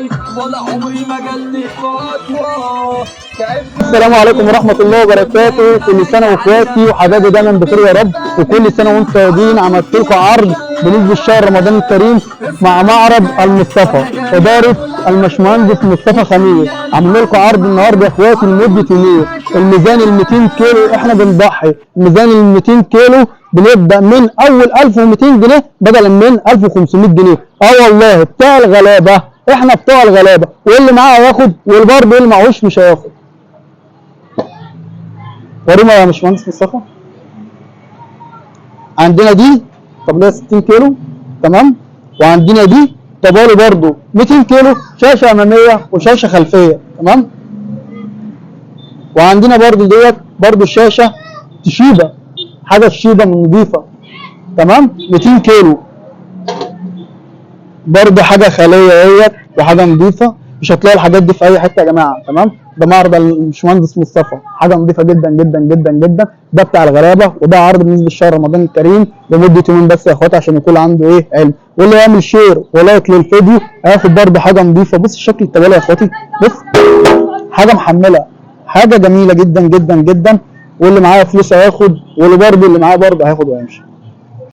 ولا عمري ما جالي خطوة. تعبنا. السلام عليكم ورحمة الله وبركاته. كل سنة واخواتي وحبايبي دايما بخير يا رب، وكل سنة وانتم طيبين. عملت لكم عرض بالنسبة لشهر رمضان الكريم مع معرض المصطفى، إدارة الباشمهندس مصطفى خميس. عملنا لكم عرض النهارده يا اخواتي لمدة يومين. الميزان ال 200 كيلو احنا بنضحي، الميزان ال 200 كيلو بنبدأ من أول 1200 جنيه بدلا من 1500 جنيه. اه والله بتاع الغلابة، احنا بتوع الغلابة، واللي معاه هياخد واللي برضه اللي معهوش مش هياخد. ورينا يا باشمهندس مصطفى. عندنا دي طبلية 60 كيلو، تمام، وعندنا دي طبالي برضو 200 كيلو، شاشة أمامية وشاشة خلفية، تمام. وعندنا برضو ديت برضو شاشة تشيبة، حاجة تشيبة من نضيفة، تمام، 200 كيلو برضو، حاجة خالية اهيت وحاجة نضيفة. مش هتلاقي الحاجات دي في أي حتة يا جماعة، تمام. ده معرض الباشمهندس مصطفى، حاجة نضيفة جدا جدا جدا جدا. ده بتاع الغلابة، وده عرض بالنسبة لشهر رمضان الكريم لمدة يومين بس يا اخواتي، عشان يكون عنده ايه علم. واللي يعمل share و like للفيديو هياخد برضه حاجة نضيفة. بص شكل التبالي يا اخواتي، بص حاجة محملة، حاجة جميلة جدا جدا جدا. واللي معاه فلوس هياخد، واللي برضه اللي معاه برضه هياخد وهيمشي.